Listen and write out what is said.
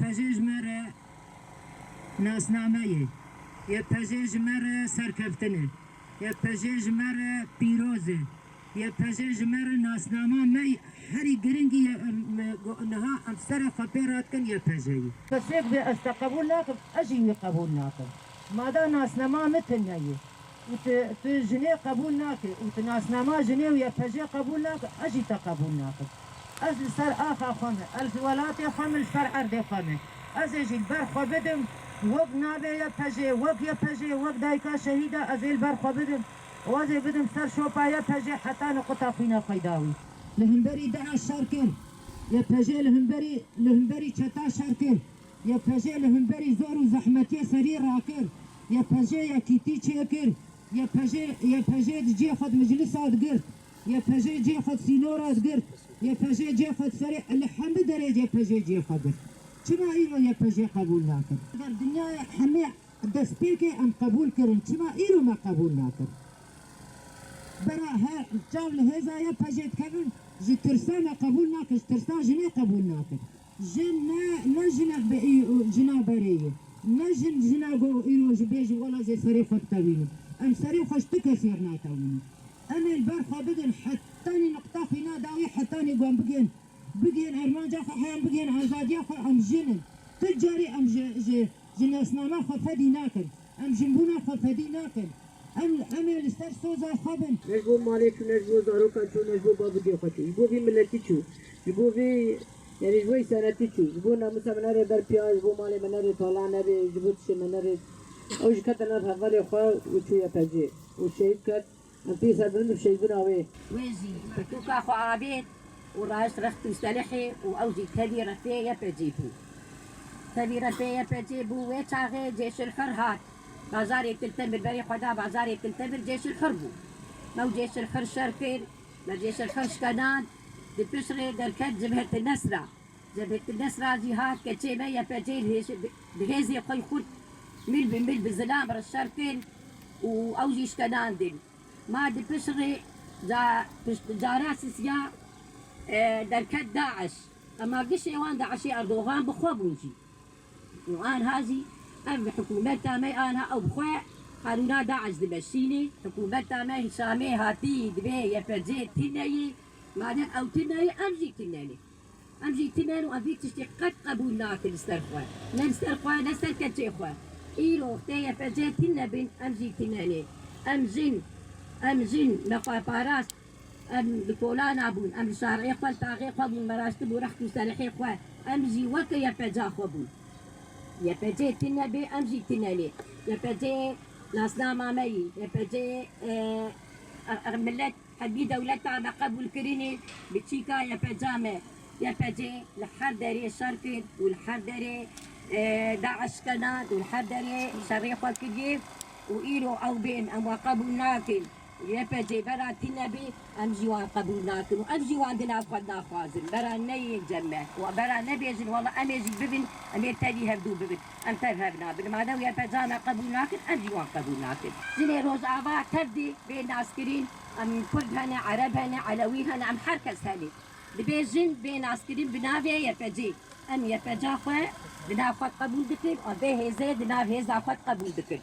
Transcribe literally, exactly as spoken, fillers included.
YPJ ji me re nasname ye. YPJ ji me re serkeftin e. YPJ ji me re pîroz e. YPJ ji me re nasnama me herî giringî ye, em, em, niha em serê xwe pê radikin YPJ ye. Kesêk bê ez te qebûl nakim, ez jî wî qebûl nakim. Mada nasnama min tune ye. Û tu, tu jinê qebûl nake û tu nasnama jinê û YPJ qebûl nake, ez jî te qebûl nakim. Ez li ser axa xwe me, ez li welatê xwe me, li ser erdê xwe me. Ez ê jî li ber xwe bidim, wek navê YPJ, wek YPJ, wek dayika şehîda ez ê li ber xwe bidim û ez ê bidim ser şopa YPJ heta niqita xwîna xwe dawî. Li hemberî deha şer kir. YPJ li hemberî, li hemberî çeta şer kir. YPJ li hemberî zor û zehmetiyê serî rakir. YPJ yekîtî çêkir. YPJ, YPJ di cihê xwe di meclisa digirt. YPJ cihê xwe di sînora digirt. YPJ cihê xwe di serê, li hemî derê YPJ cihê xwe girt. Çima îro YPJ qebûl nakin? Eger dinyayê hemê destpêkê em qebûl kirin, çima îro me qebûl nakin? Bera her çav li hêza YPJ dikevin, ji tirsa me qebûl nakin, ji tirsa jinê qebûl nakin. Jin ne, ne jinek be î-, jina berê ye. Ne jin jina go îro ji bê ji wela zê serê xwe bitewînin. Em serê xwe ji tu kesê re natewînin. Em ê li ber xwe bidin hetanî niqta xwîna dawî, hetanî wan bigihên, bigihên armanca xwe, heyan bigihên azadiya xwe, em jin in. Tu carî em ji, ji, ji nasnama xwe fedî nakin. Em jinbûna xwe fedî nakin. Em, em ê li ser soza xwe bin. Ne ji bo malê çû, ne ji bo zarokan çû, ne ji bo babûkê xwe çû. Ji bo vî miletî çû. Ji bo vî, yanî ji bo îsenetî çû. Ji bo namûsa me nerê ber piya, ji bo malê me nerê tala nebe, ji bo tiştê me nerê. Ew jî kete nav hevalê xwe û çû YPJ. Û şehîd ket. Em pê ser birin û şehîdbûna wê. Wê jî pirtûka xwe avêt û raşt rext û selihê û ew jî tevî refê YPJ bû. Tevî refê YPJ bû, wê çaxê Cêşil Hur hat. Bajarê Til Temir, berê xwe da bajarê Til Temir, Cêşil Hur bû. Me û Cêşil Hur şer kir, me Cêşil Hur şkenand, di pişt rê derket Cebhet Nesra. Cebhet Nesra jî hat, keçê me YPJ li hêz-, bi hêzê xwe xurt mil bi mil bi zilam re şer kir û ew jî şkenandin. Ma di pişt rê ca-, pişt cara sisiya, e, derket DAIŞ. Ema gişê wan DAIŞê Erdogan bi xwe bûn jî. Û anha jî ev hikûmeta me anha ew bi xwe qanûna DAIŞ dimeşînê. Hikûmeta me Hişamê hatî dibê YPJ tune ye. Madem ew tune ye, em jî tune ne. Em jî tune ne û em vî tiştî qet qebûl nakin li ser xwe. Ne li ser xwe, ne ser keçê xwe. Îro wextê YPJ tune bin, em jî tune ne. Em jin, em jin, me xwe parast. Em li kolana bûn, em li şarê xwe, li taxê xwe bûn, me raştibû rext û selihê xwe. Em jî weke YPJ xwe bûn. YPJ tune bê, em jî tune ne. YPJ nasnama me yî. YPJ, e, e, e, milet hemî dewleta me qebûl kirinê, biçîka YPJ me. YPJ li her derê şer kir û li her derê, e, DAIŞ kena û li her derê şerê xwe kiriye û îro ew bên em wan qebûl nakin. YPJ bera tune bê, em jî wan qebûl nakin û em jî wan di nav xwe naxwazin. Bera neyên cem me û bera nebêjin, wela em ê jî bibin, em ê tevî hevdû bibin. Em tev hev nabin. Madem YPJ me qebûl nakin, em jî wan qebûl nakin. Jinê Rojava tev dê bê naskirin, em Kurd hene, Ereb hene, Elewî hene, em her kes hene. Dibê jin bê naskirin bi navê YPJ. Em YPJ xwe di nav xwe qebûl dikin û bê hêzê di nav hêza xwe qebûl dikin.